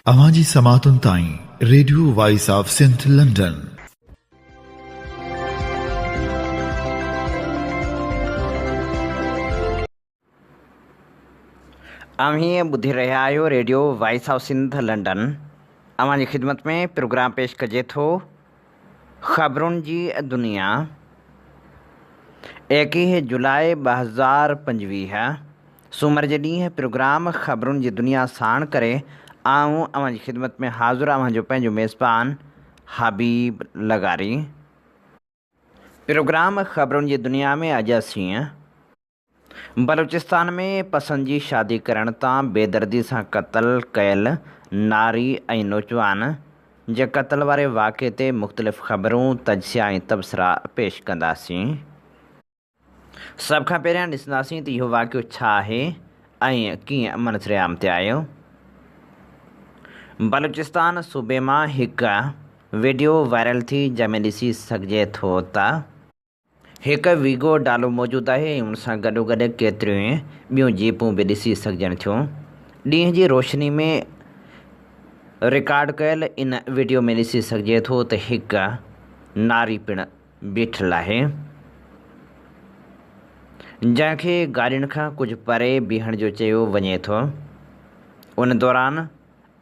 اوهان جي سماعتن تائين radio voice of Sindh London. اوهين ٻڌي رهيا آهيو radio voice of Sindh London. اوهان جي خدمت ۾ پروگرام پيش ڪجي ٿو خبرن جي دنيا 21 جولاء 2025 سومر جي ڏينهن پروگرام خبرن جي دنيا ساڻ ڪري آئون اوهان جي خدمت ۾ حاضر اوهان جو پنهنجو ميزبان حبيب لغاري. پروگرام خبرن جي دنيا ۾ اڄ اسين بلوچستان ۾ پسند جي شادي ڪرڻ تان بيدردي سان قتل ڪيل ناري ۽ نوجوان جي قتل واري واقعي تي مختلف خبرون، تجزيا ۽ تبصرا پيش ڪنداسين. سڀ کان پهريان ڏسنداسين ته اهو واقعو ڇا آهي ۽ ڪيئن منظر عام تي آيو. بلوچستان صوبي مان هڪ وڊيو وائرل ٿي جنهن ۾ ڏسي سگهجي ٿو ته. هڪ ويگو ڊالو موجود آهي ۽ ان سان گڏوگڏ ڪيتريون ئي ٻيون جيپون به ڏسي سگهجن ٿيون. ڏينهن جي روشني ۾ رڪارڊ ڪيل ان وڊيو ۾ ڏسي سگهجي ٿو ته هڪ ناري پڻ بيٺل آهي، جنهن کي گاڏين کان ڪجهه پري بيهڻ جو چيو وڃي ٿو. ان دوران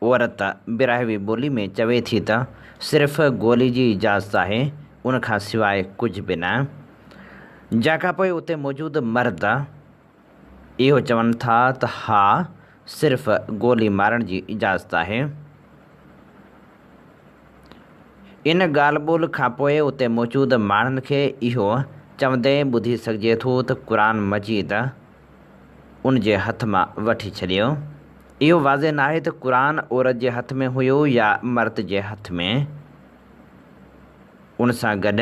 عورت براهوي ٻولي ۾ چوي ٿي ته صرف گولي جي اجازت آهي، ان کان سواء ڪجهه به نه. جنهن کان پوء اتي موجود مرد اهو چون ٿا ته ها صرف گولي مارڻ جي اجازت آهي. ان ڳالهه ٻولهه کانپوء اتي موجود ماڻهن کي اهو چوندي ٻڌي سگهجي ٿو ته قرآن مجيد ان جي هٿ مان وٺي ڇڏيو. اهو واضح ناهي ته قرآن عورت جي هٿ ۾ هيو يا مرد جي هٿ ۾. ان سان گڏ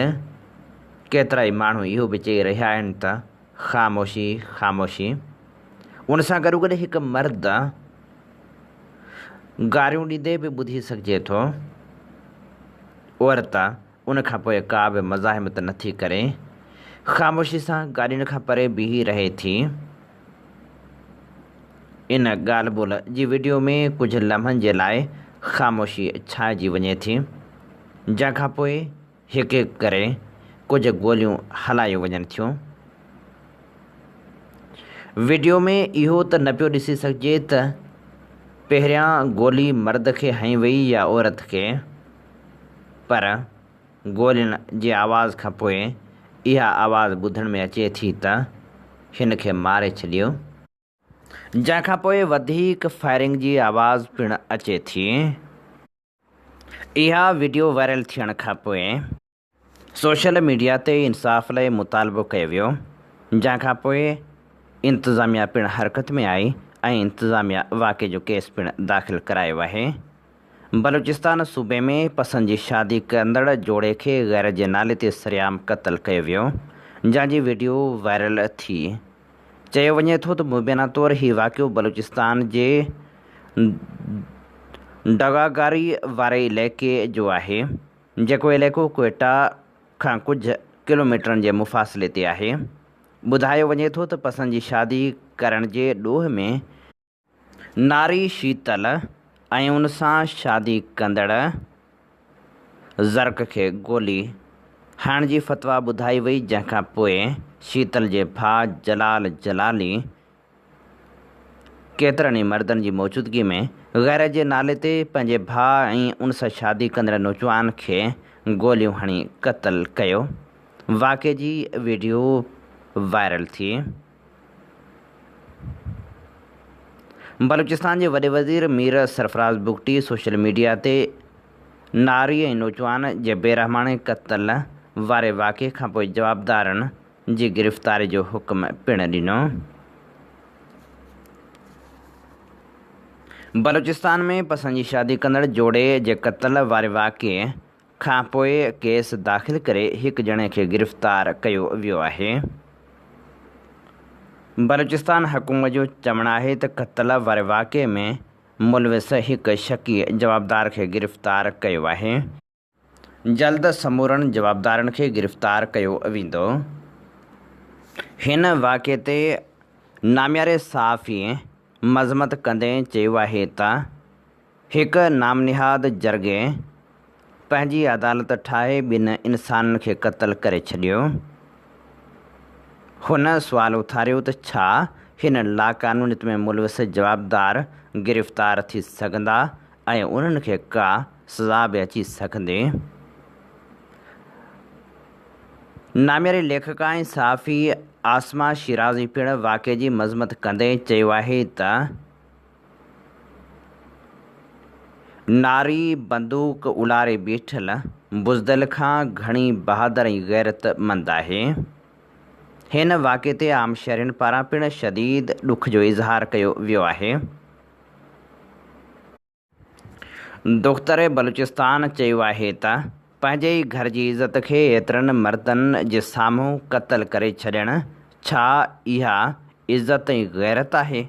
ڪيترائي ماڻهو اهو به چئي رهيا آهن ته خاموشي خاموشي. ان سان گڏوگڏ هڪ مرد گاريون ڏيندي به ٻڌي سگهجي ٿو. عورت ان کان پوء ڪا به مزاحمت نٿي ڪري. خاموشي سان گاڏين کان پري بيهي رهي ٿي. ان ڳالهه ٻولهه جي وڊيو ۾ ڪجهه لمحن جي لاء خاموشي ڇانئجي وڃي ٿي. جنهن کان پوء هڪ هڪ ڪري ڪجهه گوليون هلايون وڃن ٿيون. وڊيو ۾ اهو ته نه پيو ڏسي سگهجي ته پهريان گولي مرد کي هنئي وئي يا عورت کي، پر گولين جي آواز کان پوء اها آواز ٻڌڻ ۾ اچي ٿي ته هن کي ماري ڇڏيو. جنهن کان پوء وڌيڪ فائرنگ جي آواز پڻ اچي ٿي. اها وڊيو وائرل ٿيڻ کانپوء سوشل ميڊيا تي انصاف لاء مطالبو ڪيو ويو، جنهن کانپوء انتظاميا پڻ حرڪت ۾ آئي ۽ انتظاميا واقعي جو ڪيس پڻ داخل ڪرايو آهي. بلوچستان صوبي ۾ پسند جي شادي ڪندڙ جوڙي کي غيرت جي نالي تي سرعام قتل ڪيو ويو، جنهن جي وڊيو وائرل ٿي. چيو وڃي ٿو ته مبينا طور هي واقعو بلوچستان جي ڊگاگاري واري علائقي جو آهي، جيڪو علائقو ڪوئيٽا کان ڪجهه ڪلوميٽرن جي مفاصلي تي آهي. ٻڌايو وڃي ٿو ته پسند جي شادي ڪرڻ جي ڏوهه ۾ ناري شيتل ۽ ان سان شادي ڪندڙ زرڪ کي گولي هڻڻ جي فتويٰ ٻڌائي وئي جنهن کان پوء شيتل جي ڀاء جلال جلالي ڪيترن ئي مردن جي موجودگي ۾ غيرت جي نالي تي پنهنجي ڀاء ۽ ان سان شادي ڪندڙ نوجوان کي گوليون هڻي قتل ڪيو واقعي جي وڊيو وائرل ٿي. بلوچستان جي وڏي وزير مير سرفراز بگٽي سوشل ميڊيا تي ناري ۽ نوجوان جي بيرحماڻي قتل واري واقعي کانپوء جوابدارن جي گرفتاري جو حڪم پڻ ڏنو. بلوچستان ۾ پسند جي شادي ڪندڙ جوڙي جي قتل واري واقعي کانپوء ڪيس داخل ڪري هڪ ڄڻي کي گرفتار ڪيو ويو آهي. بلوچستان حڪومت جو چوڻ آهي ته قتل واري واقعي ۾ ملوث هڪ شڪي جوابدار کي گرفتار ڪيو آهي. جلد سمورن جوابدارن کي گرفتار ڪيو ويندو. هن واقعي تي نامياري صحافي مذمت ڪندي چيو آهي ته. هڪ نام نهاد جرڳي پنهنجي عدالت ٺاهي ٻن انسانن کي قتل ڪري ڇڏيو. هن سوال اٿاريو ته ڇا هن لاقانونيت ۾ ملوث جوابدار گرفتار ٿي سگهندا ۽ انهن کي ڪا سزا به اچي سگهندي؟ نامياري ليکڪا ۽ صحافي عاصمه شيرازي پڻ واقعي جي مذمت ڪندي چيو آهي ته ناري بندوق الاري بيٺل بزدل کان گهڻي بهادر ۽ غيرت مند آهي. هن واقعي تي عام شهرين پاران پڻ شديد ڏک جو اظهار ڪيو ويو آهي. دختر بلوچستان چيو آهي ته پنهنجي ئي گهر جي عزت کي ايترن مردن جي سامهون قتل ڪري ڇڏڻ ڇا اها عزت ۽ غيرت آهي؟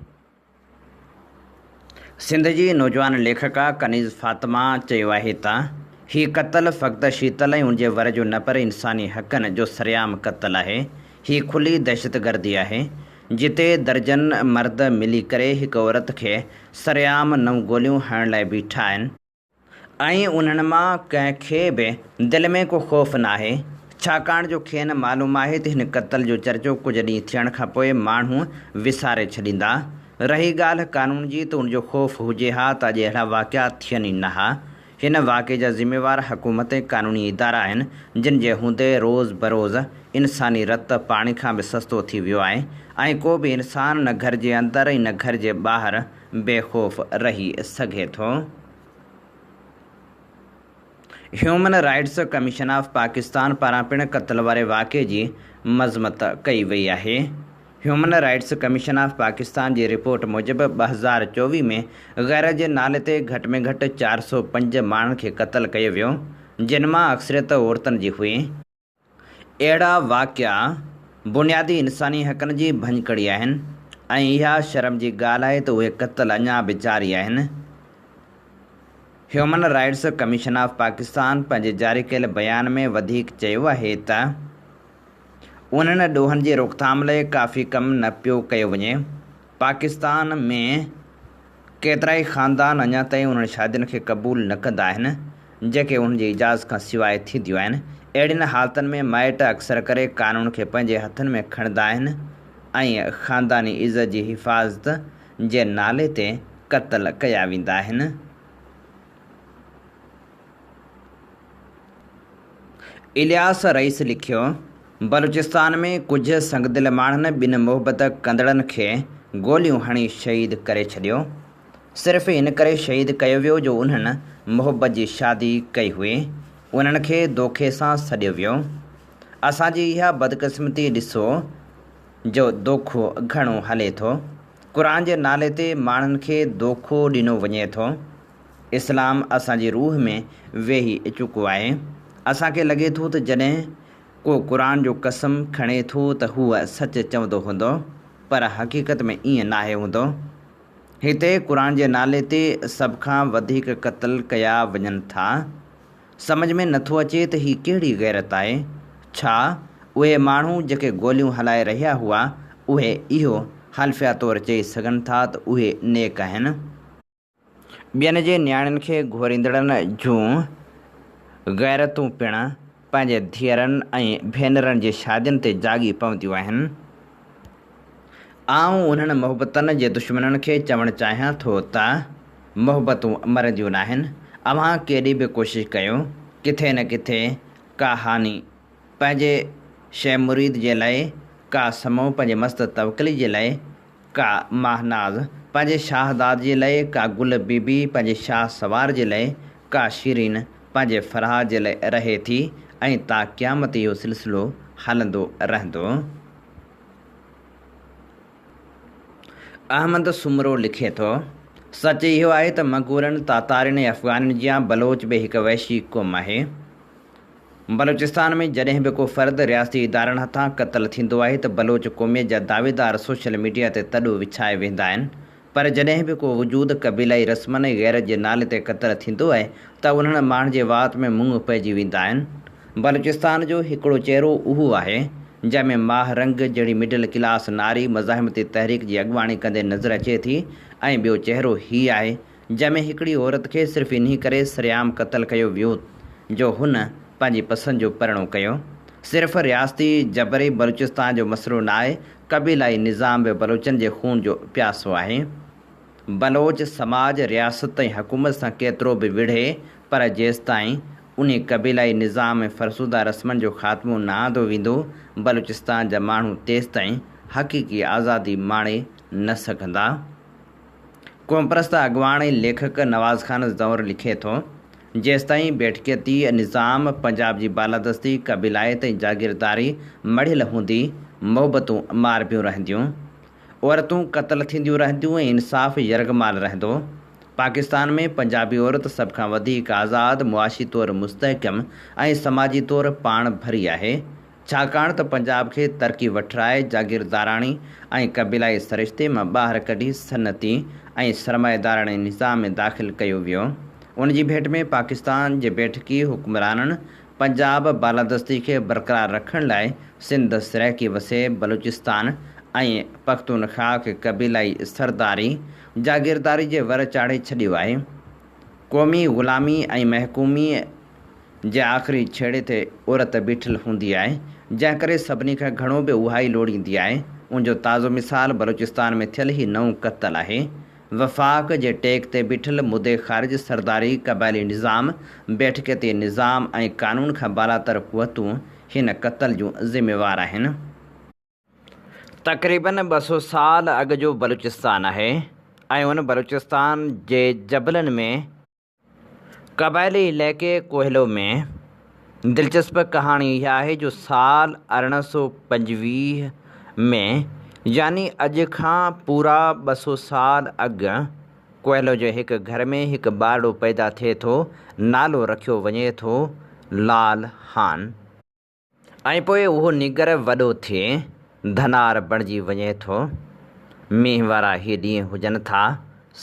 سنڌ جي نوجوان ليکڪا ڪنيز فاطمه چيو آهي ته هي قتل فقط شيتل ۽ ان جي ور جو نه پر انساني حقن جو سرعام قتل آهي، هي کلي دهشتگردي آهي، جتي درجن مرد ملي ڪري هڪ عورت کي سرعام نو گوليون هڻڻ لاء بيٺا آهن، ۽ انهن مان ڪنهن کي به دل ۾ ڪو خوف ناهي، ڇاڪاڻ جو کين معلوم آهي ته هن قتل جو چرچو ڪجهه ڏينهن ٿيڻ کانپوء ماڻهو وساري ڇڏيندا. رهي ڳالهه قانون جي ته ان جو خوف هجي ها ته اڄ اهڙا واقعا ٿين ئي نه ها. هن واقعي جا ذميوار حڪومت ۽ قانوني ادارا آهن، جن جي هوندي روز بروز انساني رت پاڻي کان به سستو ٿي ويو آهي ۽ ڪو به انسان نه گهر جي اندر ۽ نه گهر جي ٻاهر بي خوف رهي سگهي ٿو. Human rights commission of Pakistan پاران پڻ قتل واري واقعي جي مذمت ڪئي وئي آهي. Human rights commission of Pakistan جي رپورٽ موجب 2024 ۾ غيرت جي نالي تي گهٽ ۾ گهٽ 405 ماڻهن کي قتل ڪيو ويو، جن مان اڪثريت عورتن جي هئي. اهڙا واقعا بنيادي انساني حقن جي ڀڃڪڙي آهن ۽ اها شرم جي ڳالهه آهي ته اهي قتل اڃا به جاري آهن. Human rights commission of Pakistan پنهنجي جاري ڪيل بيان ۾ وڌيڪ چيو آهي ته انهن ڏوهن جي روڪٿام لاء ڪافي ڪم نه پيو ڪيو وڃي، پاڪستان ۾ ڪيترائي خاندان اڃا تائين انهن شادين کي قبول نه ڪندا آهن، جيڪي انهن جي اجازت کان سواء ٿينديون آهن. اهڙين حالتن ۾ مائٽ اڪثر ڪري قانون کي پنهنجي هٿن ۾ کڻندا آهن ۽ خانداني عزت جي حفاظت جي نالي تي قتل ڪيا ويندا آهن. الياس رئيس لکيو، بلوچستان ۾ ڪجهه سنگدل ماڻهن ٻن محبت ڪندڙن کي گوليون هڻي شهيد ڪري ڇڏيو. صرف ان ڪري شهيد ڪيو ويو جو انهن محبت جي شادي ڪئي هئي. انهن کي دوکي سان سڏيو ويو. اسان جي اها بدقسمتي ڏسو جو دوکو گهڻو هلي ٿو. قرآن جي نالي تي ماڻهن کي دوکو ڏنو وڃي ٿو. اسلام اسان جي روح ۾ ويهي چڪو آهي. اسان کي لڳي ٿو ته جڏهن ڪو قرآن جو قسم کڻي ٿو ته هو سچ چوندو هوندو، پر حقيقت ۾ ائين ناهي هوندو. هتي قرآن جي نالي تي سڀ کان وڌيڪ قتل ڪيا وڃن ٿا. سمجهه ۾ نٿو اچي ته هي ڪهڙي غيرت آهي؟ ڇا اهي ماڻهو جيڪي گوليون هلائي رهيا هئا، اهي اهو حلفيه طور چئي سگهن ٿا ته اهي نيڪ آهن؟ ٻين جي نياڻين کي گهوريندڙن جون غيرتون پڻ پنهنجي ڌيئرن ۽ ڀينرن جي شادين تي جاڳي پونديون آهن. آئون انهن محبتن جي دشمنن کي چوڻ چاهيان ٿو ته محبتون مرنديون ناهن، اوهان ڪيڏي به ڪوشش ڪيو، ڪٿي نه ڪٿي ڪا هاني پنهنجي شيء مريد جي لاء، ڪا سمو پنهنجي مست توڪلي جي لاء، ڪا ماهناز پنهنجي شاهداد جي لئه، ڪا گل بي بي پنهنجي شاهه سوار جي لئه، ڪا شيرين پنهنجي فرهاد جي لئه رهي ٿي ۽ تا قيامت اهو سلسلو هلندو رهندو. احمد سومرو لکي ٿو، سچ اهو آهي ته منگولن، تاتارين ۽ افغانين جيان بلوچ به هڪ وحشي قوم آهي. بلوچستان ۾ جڏهن به ڪو فرد رياستي ادارن هٿان قتل ٿيندو آهي ته بلوچ قوميت جا دعويدار سوشل ميڊيا تي تڏو وڇائي ويندا آهن پر جڏهن به ڪو وجود قبيلائي رسمن ۽ غيرت جي نالي تي قتل ٿيندو آهي ته انهن ماڻهن جي وات ۾ مڱ پئجي ويندا آهن. بلوچستان جو هڪڙو چهرو اهو آهي جنهن ۾ ماهه رنگ جهڙي مڊل ڪلاس ناري مزاحمتي تحريڪ جي اڳواڻي ڪندي نظر اچي ٿي ۽ ٻيو چهرو هي آهي جنهن ۾ هڪڙي عورت کي صرف انهي ڪري سرعام قتل ڪيو ويو جو هن پنهنجي پسند جو پرڻو ڪيو. صرف رياستي جبر ئي بلوچستان جو مسئلو ناهي، قبيلائي نظام به بلوچن جي خون جو پياسو آهي. بلوچ سماج رياست ۽ حڪومت سان ڪيترو به وڙهي پر جيستائين انهي قبيلائي نظام ۽ فرسوده رسمن جو خاتمو نه آندو ويندو، بلوچستان جا ماڻهو تيستائين حقيقي آزادي ماڻي نه سگهندا. قومپرست اڳواڻ ۽ ليکڪ نواز خان زئور لکي ٿو، جيستائين بيٺڪيتي نظام، پنجاب جي بالادستي، قبيلائيت ۽ جاگيرداري مڙهيل هوندي، محبتون ماربيون رهنديون. عورتون قتل ٿينديون رهنديون ۽ انصاف يرغمال رهندو. پاڪستان ۾ پنجابي عورت سڀ کان وڌيڪ آزاد، معاشي طور مستحڪم ۽ سماجي طور پاڻ ڀري آهي. ڇاڪاڻ ته پنجاب کي ترقي وٺرائي جاگيرداراڻي ۽ قبيلائي سرشتي مان ٻاهر ڪڍي صنعتي ۽ سرمائيداراڻي نظام ۾ داخل ڪيو ويو. ان جي ڀيٽ ۾ پاڪستان جي بيٺڪي حڪمرانن پنجاب بالادستي کي برقرار رکڻ لاء سنڌ، سرائيڪي وسيب، بلوچستان ۽ پختونخواهه کي قبيلائي سرداري، جاگيرداري جي ور چاڙهي ڇڏيو آهي. قومي غلامي ۽ محڪوميء جي آخري ڇيڙي تي عورت بيٺل هوندي آهي، جنهن ڪري سڀني کان گهڻو به اها ئي لوڙيندي آهي. ان جو تازو مثال بلوچستان ۾ ٿيل هي نئون قتل آهي. وفاق جي ٽيڪ تي بيٺل مدي خارج سرداري قبائلي نظام، بيٺڪيتي نظام ۽ قانون کان بالاتر قوتون هن قتل جون ذميوار آهن. تقريبن 200 سال اڳ جو بلوچستان آهي ۽ ان بلوچستان جي جبلن ۾، قبائلي علائقي ڪوهلو ۾ دلچسپ ڪهاڻي اها آهي جو سال 1825 ۾ يعني اڄ کان پورا 200 سال اڳ ڪوهلو جي هڪ گهر ۾ هڪ ٻارڙو پيدا ٿئي ٿو، نالو رکيو وڃي ٿو لال خان. ۽ پوء اهو نينگر وڏو ٿئي ڌنار بڻجي وڃي ٿو. مينهن وارا هي ڏينهن هجن ٿا،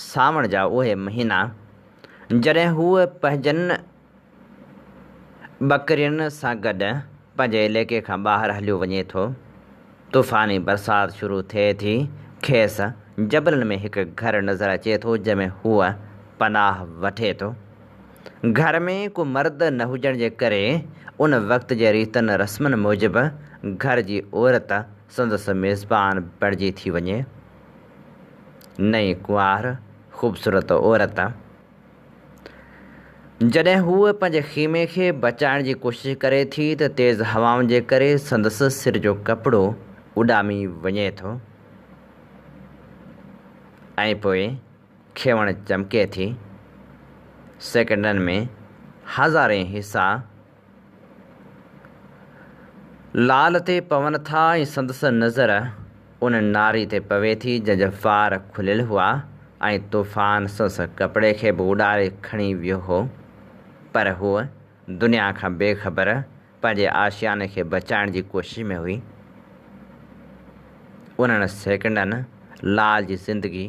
سانوڻ جا اهي مهينا، جڏهن هو پنهنجن ٻڪرين سان گڏ پنهنجي عليقي کان ٻاهر هليو وڃي ٿو. طوفاني برسات شروع ٿئي ٿي، کيس جبلن ۾ هڪ گهر نظر اچي ٿو، جنهن ۾ هو پناهه وٺي ٿو. گهر ۾ ڪو مرد نه هجڻ جي ڪري ان وقت جي ريتن رسمن موجب گهر جي عورت سندس ميزبان بڻجي ٿي وڃي. نئين ڪنوار، خوبصورت عورت، جڏهن هوء پنهنجي خيمي کي بچائڻ جي ڪوشش ڪري ٿي ته تيز هوائن جي ڪري سندس سر جو ڪپڙو اڏامي وڃي ٿو ۽ پوء کيوڻ چمڪي ٿي. سيڪنڊن ۾ هزارين حصا لال تي پون ٿا ۽ سندس نظر ان ناري تي پوي ٿي جنهن جا وار کليل هئا ۽ طوفان سندس ڪپڙي کي به اڏاري کڻي ويو هو. پر هوء دنيا کان بي خبر پنهنجي آشياني کي بچائڻ جي ڪوشش ۾ هئي. انهن سيڪنڊن لال جي زندگي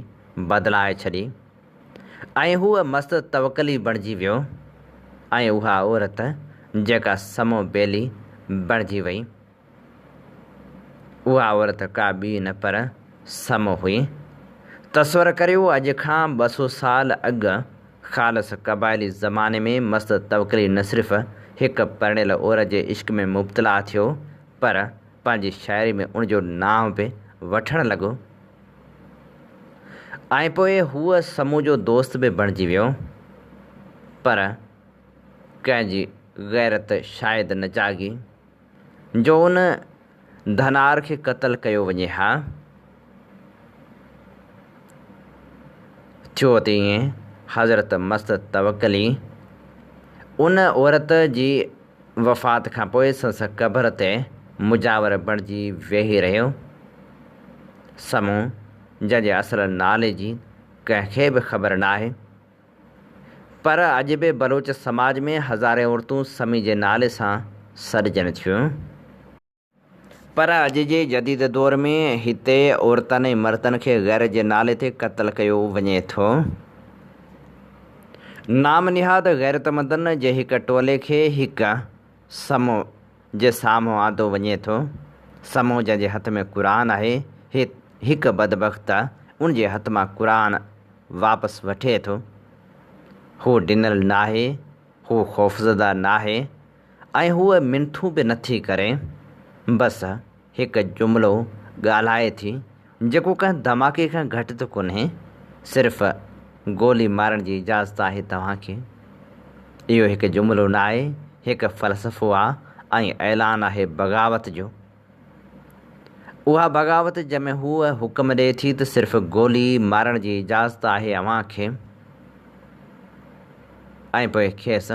بدلائي ڇڏي ۽ هو مست توڪلي بڻجي ويو ۽ اها عورت جيڪا سمو ٻيلي بڻجي وئي. اها عورت ڪا ٻي نه پر سمو هئي. تصور ڪريو اڄ کان 200 سال اڳ خالص قبائلي زماني ۾ مست توڪلي نه صرف هڪ پرڻيل عورت جي عشق ۾ مبتلا ٿيو پر پنهنجي شاعري ۾ ان جو نانء به وٺڻ لڳو ۽ پوء هو سمو جو دوست به بڻجي ويو پر ڪنهن جي غيرت شايد نه جاڳي. جو ان ڌنار کي قتل ڪيو وڃي ها. ٿيو ته ائين، حضرت مست توڪلي ان عورت جي وفات کان پوء سندس قبر تي مجاور بڻجي ويهي رهيو. سمون، جنهن جي اصل نالي جي ڪنهن کي به خبر ناهي. پر اڄ به بلوچ سماج ۾ هزارين عورتون سمي جي نالي سان سڏجن ٿيون. پر اڄ جي جديد دور ۾ هتي عورتن ۽ مردن کي غيرت جي نالي تي قتل ڪيو وڃي ٿو. نام نهاد غيرتمندن جي هڪ ٽولي کي هڪ سمو جي سامهون آندو وڃي ٿو. سمو جنهن جي هٿ ۾ قرآن آهي، هڪ بدبخت ان جي هٿ مان قرآن واپس وٺي ٿو. هو ڊنل ناهي، هو خوفزده ناهي ۽ هوء منٿون به نٿي ڪري. بس هڪ جملو ڳالهائي ٿي، جيڪو ڪنهن ڌماڪي کان گهٽ ته ڪونهي، صرف گولي مارڻ جي اجازت آهي توهان کي. اهو هڪ جملو ناهي، هڪ فلسفو آ ۽ اعلان آهي بغاوت جو. اها بغاوت جنهن ۾ هوء حڪم ڏئي ٿي ته صرف گولي مارڻ جي اجازت آهي اوهان کي ۽ پوء کيس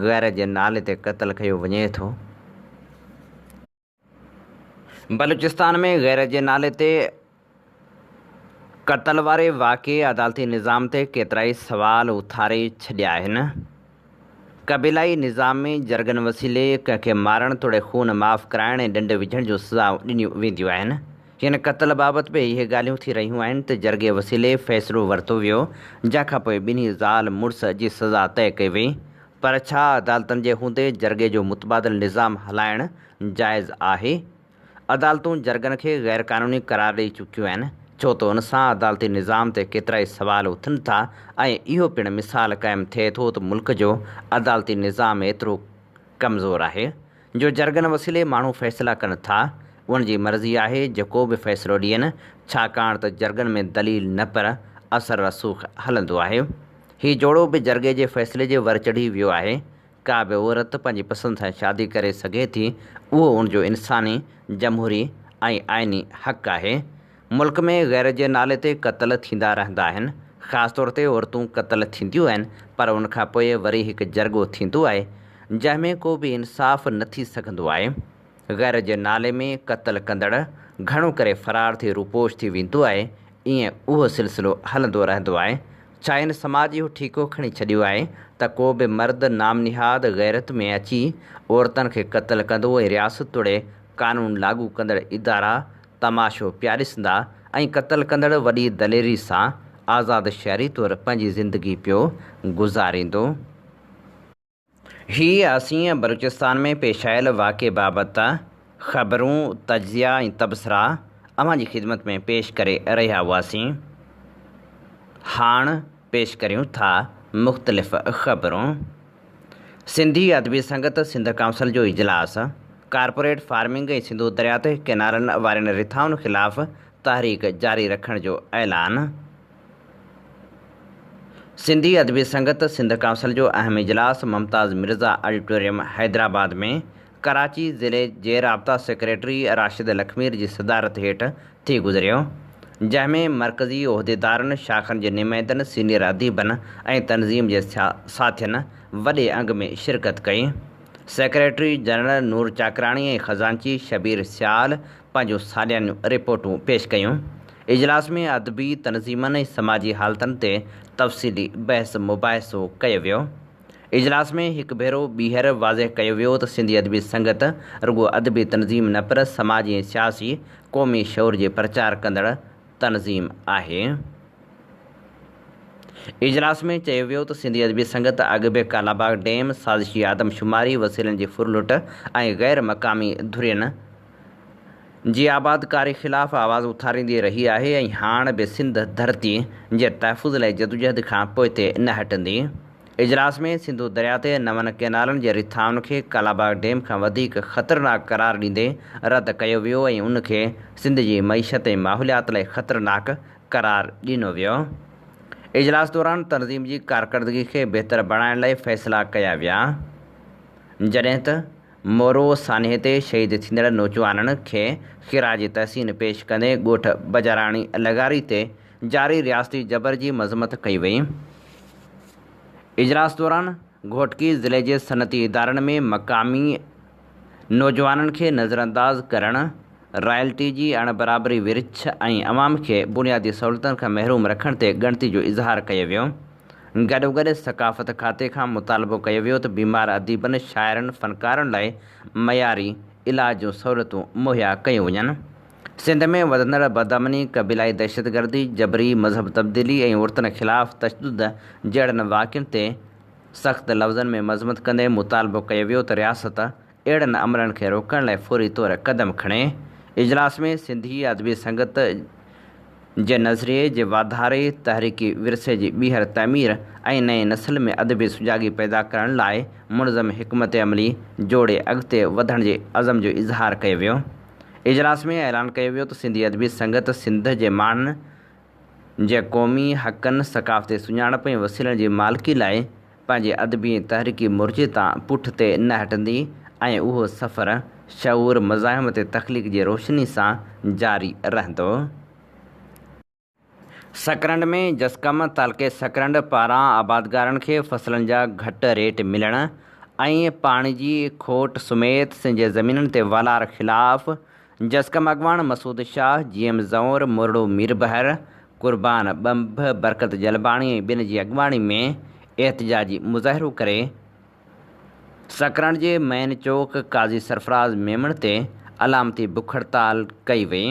غيرت جي نالي تي قتل ڪيو وڃي ٿو. بلوچستان ۾ غيرت جي نالي تي قتل واري واقعي عدالتي نظام تي ڪيترائي سوال اٿاري ڇڏيا آهن. قبيلائي نظام ۾ جرڳن وسيلي ڪنهن کي مارڻ توڙي خون معاف ڪرائڻ ۽ ڏنڊ وجهڻ جون سزائون ڏنيون وينديون آهن. هن قتل بابت به اهي ڳالهيون ٿي رهيون آهن ته جرڳي وسيلي فيصلو ورتو ويو، جنهن کانپوء ٻنهي زال مڙس جي سزا طئي ڪئي وئي. پر ڇا عدالتن جي هوندي جرڳي جو متبادل نظام هلائڻ جائز آهي؟ عدالتون جرڳن کي غير قانوني قرار ڏئي چڪيون آهن، ڇو ته ان سان عدالتي نظام تي ڪيترائي سوال اٿن ٿا ۽ اهو پڻ مثال قائم ٿئي ٿو ته ملڪ جو عدالتي نظام ايترو ڪمزور آهي جو جرڳن وسيلي ماڻهو فيصلا ڪن ٿا، انهن جي مرضي آهي جيڪو به فيصلو ڏين، ڇاڪاڻ ته جرڳن ۾ دليل نه پر اثر رسوخ هلندو آهي. هي جوڙو به جرڳي جي فيصلي جي ور چڙهي ويو آهي، ڪا به عورت پنهنجي پسند سان شادي ڪري سگهي ٿي، اهو ان جو انساني، جمهوري ۽ آئيني حق آهي. ملڪ ۾ غيرت جي نالي تي قتل ٿيندا رهندا آهن، خاص طور تي عورتون قتل ٿينديون آهن، پر ان کان پوء وري هڪ جرڳو ٿيندو آهي، جنهن ۾ ڪو به انصاف نه ٿي سگهندو آهي. غيرت جي نالي ۾ قتل ڪندڙ گهڻو ڪري فرار ٿي روپوش ٿي ويندو آهي، ائين اهو سلسلو هلندو رهندو آهي. ڇا هن سماج اهو ٺيڪو کڻي ڇڏيو آهي ته ڪو به مرد نام نهاد غيرت ۾ اچي عورتن کي قتل ڪندو ۽ رياست توڙي قانون لاڳو ڪندڙ ادارا تماشو پيا ڏسندا ۽ قتل ڪندڙ وڏي دليري سان آزاد شهري طور پنهنجي زندگي پيو گذاريندو؟ هي اسين بلوچستان ۾ پيش آيل واقعي بابت خبرون، تجزيا ۽ تبصرا اوهان جي خدمت ۾ پيش ڪري رهيا هئاسين. هاڻ پيش ڪريون ٿا مختلف خبرون. سنڌي ادبي سنگت سنڌ ڪائونسل جو اجلاس، ڪارپوريٽ فارمنگ ۽ سنڌو درياء تي ڪئنالن وارين رٿائن خلاف تحريڪ جاري رکڻ جو اعلان. سنڌي ادبي سنگت سنڌ ڪائونسل جو اهم اجلاس ممتاز مرزا آڊيٽوريم حيدرآباد ۾ ڪراچي ضلعي جي رابطا سيڪريٽري راشد لکمير جي صدارت هيٺ ٿي گذريو جنهن ۾ مرڪزي عهديدارن، شاخن جي نمائندن، سينيئر اديبن ۽ تنظيم جي ساٿين وڏي انگ ۾ شرڪت ڪئي. سيڪريٽري جنرل نور چاڪراڻي ۽ خزانچي شبير سيال پنهنجون ساليانيون رپورٽون پيش ڪيون. اجلاس ۾ ادبي تنظيمن ۽ سماجي حالتن تي تفصيلي بحث مباحثو ڪيو ويو. اجلاس ۾ هڪ ڀيرو ٻيهر واضح ڪيو ويو ته سنڌي ادبي سنگت رڳو ادبي تنظيم نه پر سماجي ۽ سياسي قومي شعور جي پرچار ڪندڙ تنظيم آهي. اجلاس ۾ چيو ويو ته سنڌي ادبي سنگت اڳ به ڪالاباغ ڊيم، سازشي آدمشماري، وسيلن جي ڦرلٽ ۽ غير مقامي ڌرين جي آبادڪاري خلاف آواز اٿاريندي رهي آهي ۽ هاڻ به سنڌ ڌرتي جي تحفظ لاء جدوجهد کان پوئتي نه هٽندي. اجلاس ۾ سنڌو درياء تي نون ڪئنالن جي رٿائن کي ڪالاباغ ڊيم کان وڌيڪ خطرناڪ قرار ڏيندي رد ڪيو ويو ۽ ان کي سنڌ جي معيشت ۽ ماحوليات لاء خطرناڪ قرار ڏنو ويو. اجلاس دوران تنظيم جي ڪارڪردگي کي بهتر بڻائڻ لاء فيصلا ڪيا ويا. جڏهن ته مورو سانحي تي شهيد ٿيندڙ نوجوانن کي خراج تحسين پيش ڪندي ڳوٺ بجاراڻي لغاري تي جاري رياستي جبر جي مذمت ڪئي وئي. اجلاس دوران گهوٽڪي ضلعي جي صنعتي ادارن ۾ مقامي نوجوانن کي نظرانداز ڪرڻ، رائلٽي جي اڻ برابري ورڇ ۽ عوام کي بنيادي سهولتن کان محروم رکڻ تي ڳڻتي جو اظهار ڪيو ويو. گڏوگڏ ثقافت کاتي کان مطالبو ڪيو ويو ته بيمار اديبن، شاعرن، فنڪارن لاء معياري علاج جون سهولتون مهيا ڪيون وڃن. سنڌ ۾ وڌندڙ بدامني، قبيلائي دهشتگردي، جبري مذهب تبديلي ۽ عورتن خلاف تشدد جهڙن واقعن تي سخت لفظن ۾ مذمت ڪندي مطالبو ڪيو ويو ته رياست اهڙن عملن کي روڪڻ لاء فوري طور قدم کڻي. اجلاس ۾ سنڌي ادبي سنگت جي نظريي جي واڌاري، تحريڪي ورثي جي ٻيهر تعمير ۽ نئين نسل ۾ ادبي سجاڳي پيدا ڪرڻ لاء منظم حڪمت عملي جوڙي اڳتي وڌڻ جي عزم جو اظهار ڪيو ويو. اجلاس ۾ اعلان ڪيو ويو ته سنڌي ادبي سنگت سنڌ جي ماڻهن جي قومي حقن، ثقافتي سڃاڻپ ۽ وسيلن جي مالڪي لاء پنهنجي ادبي ۽ تحريڪي مورچي تان پٺ تي نه هٽندي ۽ اهو سفر شعور، مزاحمت ۽ تخليق جي روشني سان جاري رهندو. سڪرنڊ ۾ جسقم تعلقي سڪرنڊ پاران آبادگارن کي فصلن جا گهٽ ريٽ ملڻ ۽ پاڻي جي کوٽ سميت سنڌ جي زمينن تي والار خلاف جسقم اڳواڻ مسعود شاهه، جي ايم زئور، مورڙو ميربحر، قربان ٻنڀ، برڪت جلباڻي ۽ ٻين جي اڳواڻي ۾ احتجاجي مظاهرو ڪري سڪرنڊ جي مين چوڪ قاضي سرفراز ميمڻ تي علامتي بک هڙتال ڪئي وئي.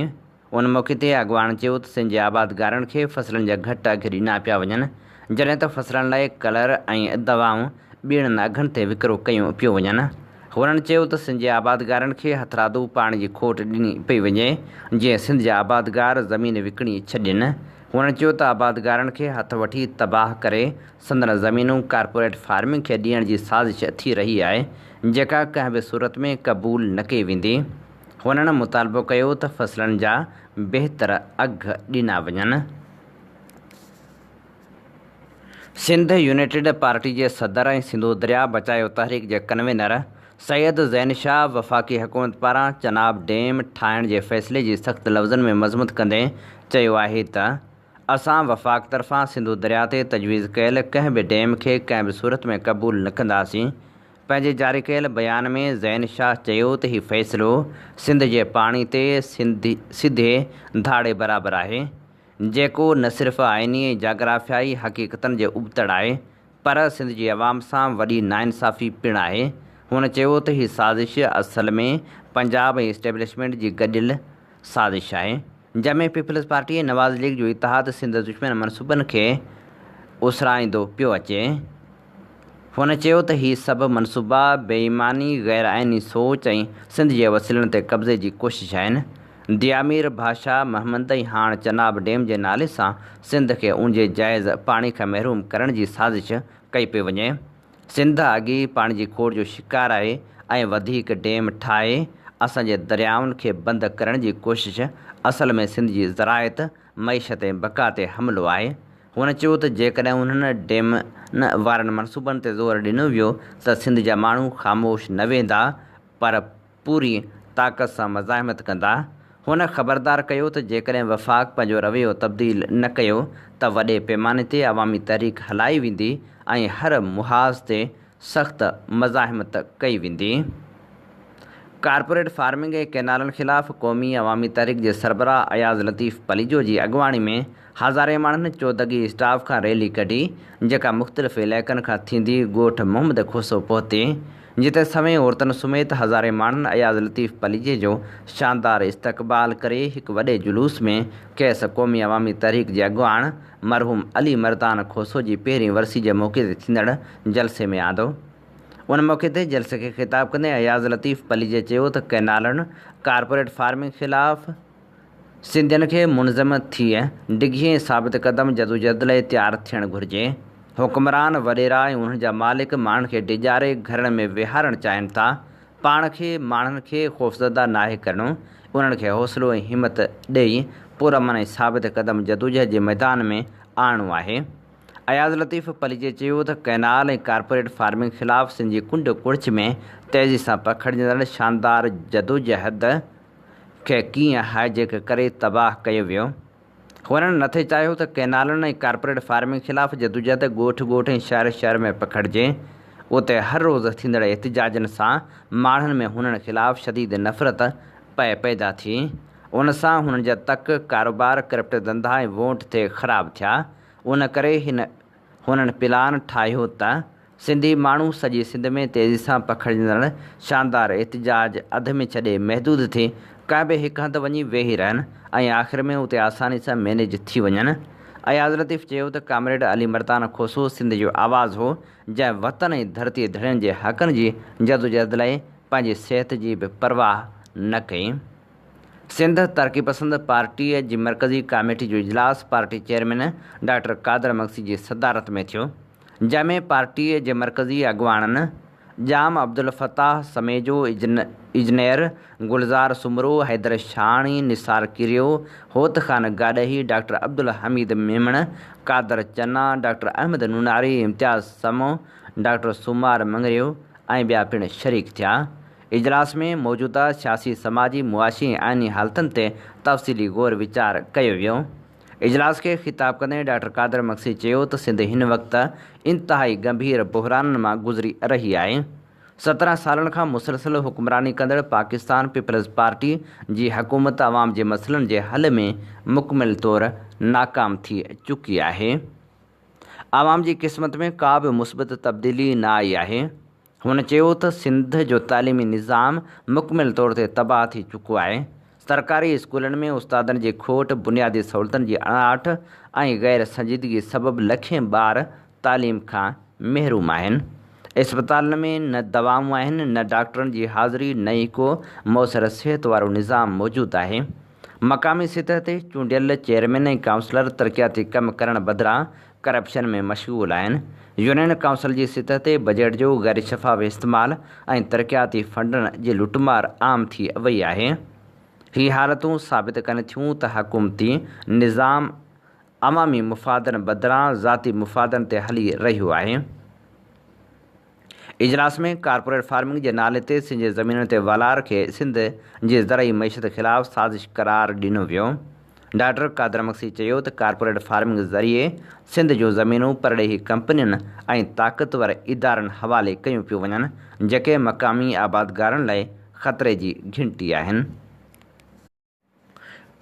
ان موقعي تي اڳواڻن چيو ته سنڌ جي آبادگارن کي فصلن جا گهٽ اگهه ڏنا پيا وڃن، جڏهن ته فصلن لاء ڪلر ۽ دوائون ٻيڻن اگهن تي وڪرو ڪيون پيون وڃن. هنن چيو ته سنڌ جي آبادگارن کي هٿرادو پاڻي جي کوٽ ڏني پئي وڃي، جيئن سنڌ جا آبادگار زمين وڪڻي ڇڏين. هنن چيو ته آبادگارن کي هٿ وٺي تباهه ڪري سندن زمينون ڪارپوريٽ فارمنگ کي ڏيڻ جي سازش ٿي رهي آهي، جيڪا ڪنهن به صورت ۾ قبول نه ڪئي ويندي. هنن مطالبو ڪيو ته فصلن جا بهتر اگهه ڏنا وڃن. سنڌ يونائيٽيڊ پارٽي جي صدر ۽ سنڌو درياء بچايو تحريڪ جي ڪنوينر سيد زين شاهه وفاقي حڪومت پاران چناب ڊيم ٺاهڻ جي فيصلي جي سخت لفظن ۾ مذمت ڪندي چيو آهي ته اسان وفاق طرفان سنڌو درياء تي تجويز ڪيل ڪنهن به ڊيم کي ڪنهن به صورت ۾ قبول نه ڪنداسين. پنهنجي جاري ڪيل بيان ۾ زين شاهه چيو ته هي فيصلو سنڌ جي پاڻي تي سڌي ڌاڙي برابر آهي. جيڪو نه صرف آئيني ۽ جاگرافيائي حقيقتن جي ابتڙ آهي پر سنڌ جي عوام سان وڏي ناانصافي پڻ آهي. هن چيو ته هي سازش اصل ۾ پنجاب ۽ اسٽيبلشمينٽ جي گڏيل سازش آهي جنهن ۾ پيپلز پارٽي ۽ نواز ليگ جو اتحاد سنڌ دشمن منصوبن کي اسرائيندو پيو اچي. هن چيو ته هي سڀ منصوبا بي ايماني، غير آئيني سوچ ۽ سنڌ جي وسيلن تي قبضي جي ڪوشش آهن. ديامير، ڀاشا، مهمند ۽ هاڻ چناب ڊيم جي نالي سان سنڌ کي ان جي جائز پاڻي کان محروم ڪرڻ جي سازش ڪئي پئي وڃي. سنڌ اڳ ئي پاڻي جي کوٽ جو شڪار آهي ۽ وڌيڪ ڊيم ٺاهي اسان جي دريائن کي بند ڪرڻ جي ڪوشش اصل ۾ سنڌ جي زراعت، معيشت ۽ بقا تي حملو آهي. هن چيو ته جيڪڏهن انهن ڊيمن وارن منصوبن تي زور ڏنو ويو ته سنڌ جا ماڻهو خاموش نه ويهندا پر پوري طاقت سان مزاحمت ڪندا. هن خبردار ڪيو ته جيڪڏهن وفاق پنهنجو رويو تبديل نه ڪيو ته وڏي پيماني تي عوامي تحريڪ هلائي ويندي ۽ هر محاذ تي سخت مزاحمت ڪئي ويندي. ڪارپوريٽ فارمنگ ۽ ڪئنالن خلاف قومي عوامي تحريڪ جي سربراهه اياز لطيف پليجو جي اڳواڻي ۾ هزارين ماڻهن چودڳي اسٽاف کان ريلي ڪڍي جيڪا مختلف علائقن کان ٿيندي ڳوٺ محمد کوسو پهتي جتي سوين عورتن سميت هزارين ماڻهن اياز لطيف پليجي جو شاندار استقبال ڪري هڪ وڏي جلوس ۾ کيس قومي عوامي تحريڪ جي اڳواڻ مرحوم علي مردان کوسو جي پهرين ورسي جي موقعي تي ٿيندڙ جلسي ۾ آندو. ان موقعي تي جلسي کي خطاب ڪندي اياز لطيف پليجي چيو ته ڪئنالن، ڪارپوريٽ فارمنگ خلاف سنڌين کي منظم ٿي ڊگهي ۽ ثابت قدم جدوجهد لاء تيار ٿيڻ گهرجي. حڪمران، وڏيرا ۽ انهن جا مالڪ ماڻهن کي ڊيڄاري گهرن ۾ ويهارڻ چاهين ٿا. پاڻ کي ماڻهن کي خوفزده ناهي ڪرڻو، انهن کي حوصلو ۽ همت ڏئي پرامن ۽ ثابت قدم جدوجهد جي ميدان ۾ آڻڻو آهي. اياز لطيف پليجي چيو ته ڪئنال ۽ ڪارپوريٽ فارمنگ خلاف سنڌ جي ڪنڊ ڪڙڇ ۾ تيزي سان پکڙجندڙ شاندار جدوجهد کي ڪيئن هائيجيڪ ڪري تباهه ڪيو ويو. هنن نٿي چاهيو ته ڪئنالن ۽ ڪارپوريٽ فارمنگ خلاف جدوجهد ڳوٺ ڳوٺ ۽ شهر شهر ۾ پکڙجي. اتي هر روز ٿيندڙ احتجاجن سان ماڻهن ۾ هنن خلاف شديد نفرت پئي پيدا ٿي. ان سان هنن جا تڪ، ڪاروبار، ڪرپٽ ڌنڌا ۽ وونٽ ٿي خراب ٿيا. ان ڪري هن هنن پلان ٺاهيو ته سنڌي ماڻهو سڄي سنڌ ۾ تيزي سان پکڙجندڙ شاندار احتجاج اڌ ۾ ڇڏي محدود ٿي ڪنهن به هڪ هنڌ وڃي ويهي رهن ۽ آخر ۾ اتي آساني سان مينيج ٿي وڃن. اياز لطيف چيو ته ڪامريڊ علي مردان کوسو سنڌ جو آواز هو جنهن وطن ۽ ڌرتي ڌڻين جي حقن جي جدوجهد لاء پنهنجي صحت جي به پرواهه نه ڪئي. سنڌ ترقي پسند پارٽيء جي مرڪزي ڪاميٽي جو اجلاس party chairman doctor Qadir Magsi جي صدارت ۾ ٿيو، جنهن ۾ پارٽيء جي مرڪزي اڳواڻن ڄام عبدالفتاح سميجو، اجنيئر گلزار سومرو، حيدر شاهاڻي، نثار ڪيريو، هوت خان گاڏهي، ڊاڪٽر عبدالحميد ميمڻ، قادر چنا، ڊاڪٽر احمد نوناري، امتياز سمون، ڊاڪٽر سومار مڱريو ۽ ٻيا پڻ شريڪ ٿيا. اجلاس ۾ موجوده سياسي، سماجي، معاشي ۽ آئيني حالتن تي تفصيلي غور ويچار ڪيو ويو. اجلاس کي خطاب ڪندي ڊاڪٽر قادر مگسي چيو ته سنڌ هن وقت انتهائي ڳنڀير بحرانن مان گذري رهي آهي. 17 سالن کان مسلسل حڪمراني ڪندڙ پاڪستان پيپلز پارٽي جي حڪومت عوام جي مسئلن جي حل ۾ مڪمل طور ناڪام ٿي چڪي آهي. عوام جي قسمت ۾ ڪا به مثبت تبديلي نه آئي آهي. هن چيو ته سنڌ جو تعليمي نظام مڪمل طور تي تباهه ٿي چڪو آهي، سرڪاري اسڪولن ۾ استادن جي کوٽ، بنيادي سهولتن جي اڻاٺ ۽ غير سنجيدگي سبب لکين ٻار تعليم کان محروم آهن. اسپتالن ۾ نه دوائون آهن، نه ڊاڪٽرن جي حاضري، نه ئي ڪو موثر صحت وارو نظام موجود آهي. مقامي سطح تي چونڊيل چيئرمين ۽ ڪائونسلر ترقياتي ڪم ڪرڻ بدران ڪرپشن ۾ مشغول آهن. يونين ڪائونسل جي سطح تي بجيٽ جو غير شفاف استعمال ۽ ترقياتي فنڊن جي لٽمار عام ٿي وئي آهي. هي حالتون ثابت ڪن ٿيون ته حڪومتي نظام عوامي مفادن بدران ذاتي مفادن تي هلي رهيو آهي. اجلاس ۾ ڪارپوريٽ فارمنگ جي نالي تي سنڌ جي زمينن تي والار کي سنڌ جي زرعي معيشت خلاف سازش قرار ڏنو ويو. ڊاڪٽر قادر مگسي چيو ته ڪارپوريٽ فارمنگ ذريعي سنڌ جون زمينون پرڏيهي ڪمپنين ۽ طاقتور ادارن حوالي ڪيون پيون وڃن، جيڪي مقامي آبادگارن لاء خطري جي گهنٽي آهن.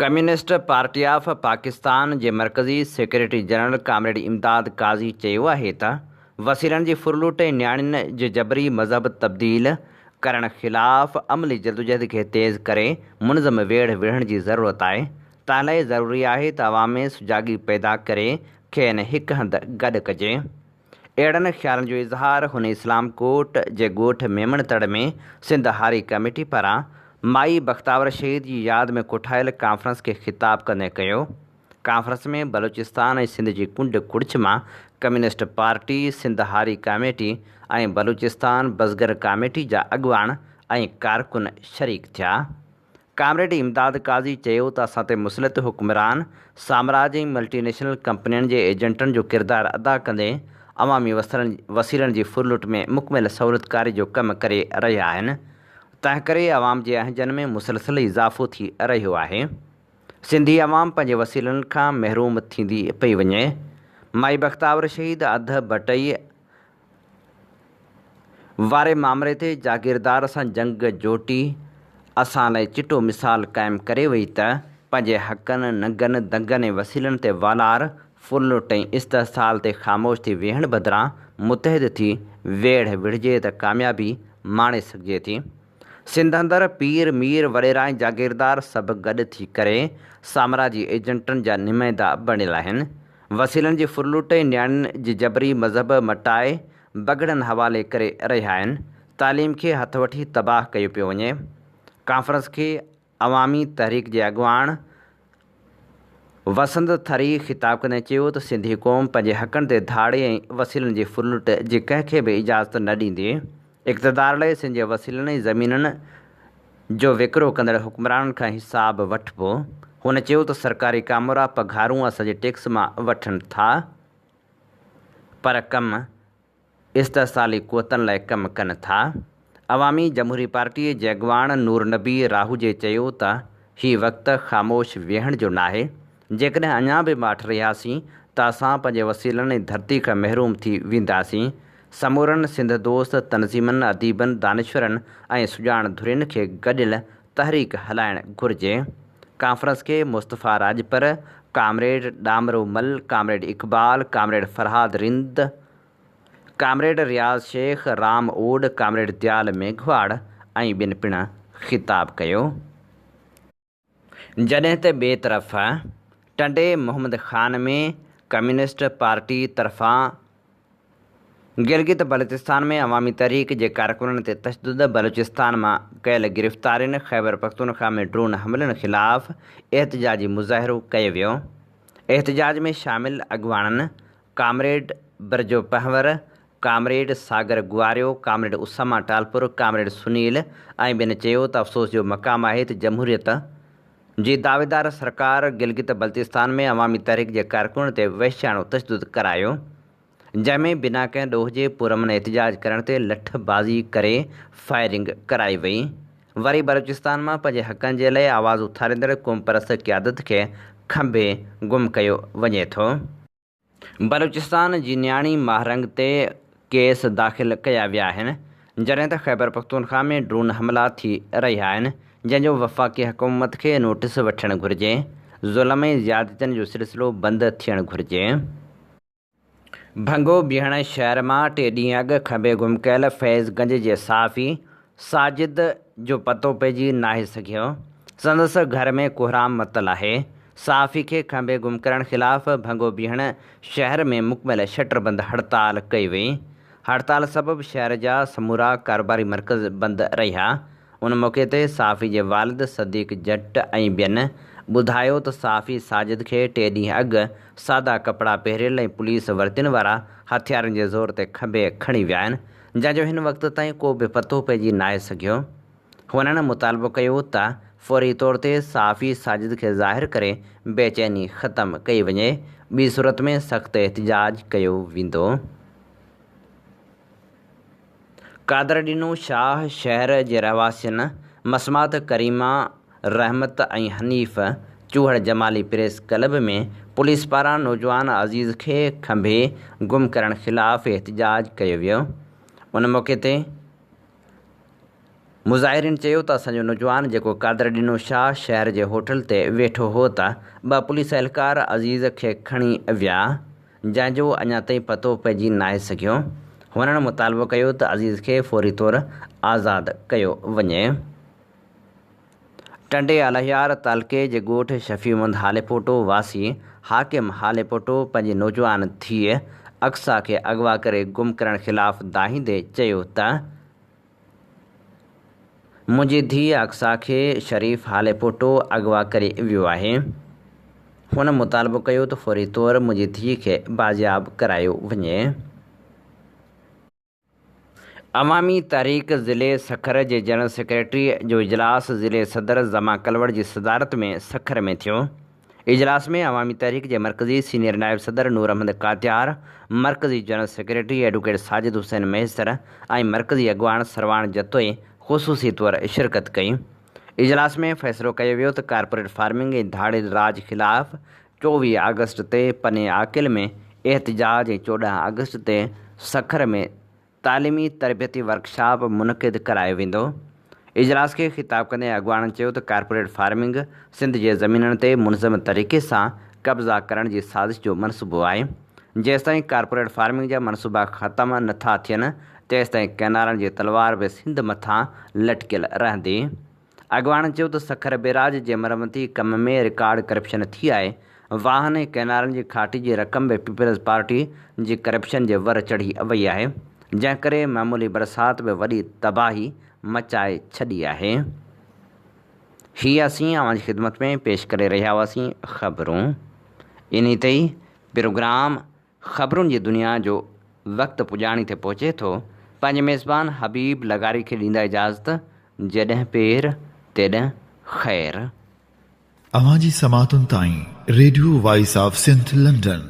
ڪميونسٽ پارٽي آف پاڪستان جي مرڪزي secretary general comrade Imdad Qazi چيو آهي ته وسيلن جي ڦرلوٽ ۽ نياڻين جي جبري مذهب تبديل ڪرڻ خلاف عملي جدوجهد کي تيز ڪري منظم ويڙهه وڙهڻ جي ضرورت آهي تنهن لاء ضروري آهي ته عوام ۾ سجاڳي پيدا ڪري کين هڪ هنڌ گڏ ڪجي. اهڙن خيالن جو اظهار هن اسلام ڪوٽ جي ڳوٺ ميمڻ تڙ ۾ سنڌ هاري ڪميٽي پاران مائي بختاور شهيد جي ياد ۾ ڪوٺايل ڪانفرنس کي خطاب ڪندي ڪيو. ڪانفرنس ۾ بلوچستان ۽ سنڌ جي ڪنڊ ڪڙڇ مان ڪميونسٽ پارٽي، سنڌ هاري ڪاميٽي ۽ بلوچستان بزگر ڪاميٽي جا اڳواڻ ۽ ڪارڪن شريڪ ٿيا. ڪامريڊ امداد قاضي چيو ته اسان تي مسلط حڪمران، سامراج ۽ ملٽي نيشنل ڪمپنين جي ايجنٽن جو ڪردار ادا ڪندي عوامي وسيلن جي ڦرلٽ ۾ مڪمل سهولتڪاري جو ڪم ڪري رهيا آهن، تنهنڪري عوام جي اهنجن ۾ مسلسل اضافو ٿي رهيو آهي. سنڌي عوام پنهنجي وسيلن کان محروم ٿيندي پئي وڃي. مائي بختاور شهيد اڌ بٽئي واري مامري تي جاگيردار سان جنگ جوٽي اسان لاء چٽو مثال قائم ڪري وئي ته پنهنجي حقن، ننگن، دنگن ۽ وسيلن تي والار، ڦرلٽ ۽ استحصال تي خاموش ٿي ويهڻ بدران متحد ٿي ويڙهه وڙهجي ته ڪاميابي ماڻي سگهجي ٿي. سنڌ اندر پير، مير، وڏيرا ۽ جاگيردار سڀ گڏ ٿي ڪري سامراجي ايجنٽن جا نمائندا بڻيل آهن. وسيلن جي ڦرلوٽ ۽ نياڻين جي جبري مذهب مٽائي بگهڙن حوالي ڪري رهيا آهن، تعليم کي هٿ وٺي تباهه ڪيو پيو وڃي. ڪانفرنس کي عوامي تحريڪ جي اڳواڻ وسند ٿري خطاب ڪندي چيو ته سنڌي قوم پنهنجي حقن تي ڌاڙي ۽ وسيلن جي ڦرلوٽ جي ڪنهن کي به اجازت نه ڏيندي، اقتدار لاء سنڌ جي وسيلن ۽ زمينن جو وڪرو ڪندڙ حڪمرانن کان حساب وٺبو. هن چيو ته سرڪاري ڪامورا پگهارون اسان جي ٽيڪس مان وٺن ٿا پر ڪم استحصالي قوتن لاء ڪم ڪن ٿا. عوامي جمهوري پارٽي جي اڳواڻ نور نبي راهوجي چيو ته هي وقت خاموش ويهڻ جو ناهي، جيڪڏهن اڃا به ماٺ رهياسين ته اسان پنهنجي وسيلن ۽ ڌرتي کان محروم ٿي وينداسين. سمورن سنڌ دوست تنظيمن، اديبن، دانشورن ۽ سڄاڻ ڌرين کي گڏيل تحريڪ هلائڻ گهرجي. ڪانفرنس کي Mustafa Rajpar, comrade Damro Mal, comrade Iqbal, comrade Farhad Rind, comrade Riaz Shaikh, Ram Odh, comrade Dayal Meghwar ۽ ٻين پڻ خطاب ڪيو. جڏهن ته ٻئي طرف ٽنڊي محمد خان ۾ ڪميونسٽ پارٽي طرفان گلگت بلتستان ۾ عوامي تحريڪ جي ڪارڪنن تي تشدد، بلوچستان مان ڪيل گرفتارين، خيبرپختونخوا ۾ ڊرون حملن خلاف احتجاجي مظاهرو ڪيو ويو. احتجاج ۾ شامل اڳواڻن comrade Barjo Panhwar, comrade Sagar Gwario, comrade Usama Talpur, comrade Sunil ۽ ٻين چيو ته افسوس جو مقام آهي ته جمهوريت جي دعويدار سرڪار گلگت بلتستان ۾ عوامي تحريڪ جي ڪارڪنن تي وحشياڻو تشدد ڪرايو. جنهن ۾ بنا ڪنهن ڏوهه جي پرامن احتجاج ڪرڻ تي لٺ بازي ڪري فائرنگ ڪرائي وئي. وري بلوچستان مان پنهنجي حقن جي لئه آواز اٿاريندڙ قومپرست قيادت کي کنڀي گم ڪيو وڃي ٿو. بلوچستان جي نياڻي ماهرنگ تي ڪيس داخل ڪيا ويا آهن، جڏهن ته خيبرپختونخوا ۾ ڊرون حملا ٿي رهيا آهن، جنهن جو وفاقي حڪومت کي نوٽيس وٺڻ گهرجي. ظلم ۽ زيادتين جو سلسلو بند ٿيڻ گهرجي. ڀنگو بيهڻ شهر مان ٽي ڏينهن اڳ کنڀي گم ڪيل فيض گنج جي صحافي ساجد جو پتو پئجي ناهي سگهيو، سندس گهر ۾ ڪوهرام متل آهي، صحافي کي کنڀي گم ڪرڻ خلاف ڀنگو بيهڻ شهر ۾ مڪمل شٽربند هڙتال ڪئي وئي، هڙتال سبب شهر جا سمورا ڪاروباري مرڪز بند رهيا، ان موقعي تي صحافي جي والد صديق جٽ ۽ ٻين ٻڌايو ته صحافي ساجد کي ٽي ڏينهن اڳ سادا ڪپڙا پهريل ۽ پوليس وردين وارا هٿيارن جي زور تي کنڀي کڻي ويا آهن جنهن جو هن وقت تائين ڪو به پتو پئجي ناهي سگهيو. هنن مطالبو ڪيو ته فوري طور تي صحافي ساجد کي ظاهر ڪري بيچيني ختم ڪئي وڃي ٻي صورت ۾ سخت احتجاج ڪيو ويندو. قادر ڏنو شاهه شهر جي رهواسين مسمات Karima, Rahmat ۽ Hanif Chohar Jamali press club ۾ police پاران نوجوان عزيز کي کنڀي گم ڪرڻ خلاف احتجاج ڪيو ويو. ان موقعي تي مظاهرين چيو ته اسان جو نوجوان جيڪو قادر ڏنو شاهه شهر جي هوٽل تي ويٺو هو ته ٻه پوليس اهلڪار عزيز کي کڻي ويا جنهن جو اڃا تائين پتو پئجي ناهي سگهيو. هنن مطالبو ڪيو ته عزيز کي فوري طور آزاد ڪيو وڃي. ٽنڊي الهيار تعلقي جي ڳوٺ شفيع محمد هاليپوٽو واسي حاڪم هاليپوٽو پنهنجي نوجوان ڌيء اقصيٰ کي اغوا ڪري گم ڪرڻ خلاف دانهيندي چيو ته، منهنجي ڌيء اقصيٰ کي شريف هاليپوٽو اغوا ڪري ويو آهي. هن مطالبو ڪيو ته فوري طور منهنجي ڌيء کي بازياب ڪرايو وڃي. عوامي تحريڪ ضلعي سکر جي جنرل سيڪريٽري جو اجلاس ضلعي صدر زمان ڪلوڙ جي صدارت ۾ سکر ۾ ٿيو. اجلاس ۾ عوامي تحريڪ جي مرڪزي سينيئر نائب صدر نور احمد ڪاتيار، مرڪزي general secretary advocate Sajid Hussain Mahesar ۽ مرڪزي اڳواڻ سرواڻ جتوئي خصوصي طور شرڪت ڪئي. اجلاس ۾ فيصلو ڪيو ويو ته ڪارپوريٽ فارمنگ ۽ ڌاڙيل راڄ خلاف 24 آگسٽ تي پني عاقل ۾ احتجاج ۽ 14 آگسٽ تي سکر ۾ تعليمي تربيتي ورڪشاپ منعقد ڪرايو ويندو. اجلاس کي خطاب ڪندي اڳواڻن چيو ته ڪارپوريٽ فارمنگ سنڌ جي زمينن تي منظم طريقي سان قبضا ڪرڻ جي سازش جو منصوبو آهي، جيستائين ڪارپوريٽ فارمنگ جا منصوبا ختم نه ٿا ٿين تيستائين ڪئنالن جي تلوار به سنڌ مٿان لٽڪيل رهندي. اڳواڻن چيو ته سکر بئراج جي مرمتي ڪم ۾ رڪارڊ ڪرپشن ٿي آهي، واهن ۽ ڪئنالن جي کاٽي جي رقم به پيپلز پارٽي جي ڪرپشن جي ور چڙهي وئي آهي، جنهن ڪري معمولي برسات به وڏي تباهي مچائي ڇڏي آهي. هي اسين اوهان جي خدمت ۾ پيش ڪري رهيا هئاسين خبرون انهي تي ئي پروگرام خبرن جي دنيا جو وقت پڄاڻي تي پهچي ٿو، پنهنجي ميزبان حبيب لغاري کي ڏيندا اجازت، جيڏهن پير تيڏهن خير. اوهان جي سماعتن تائين radio voice of Sindh London.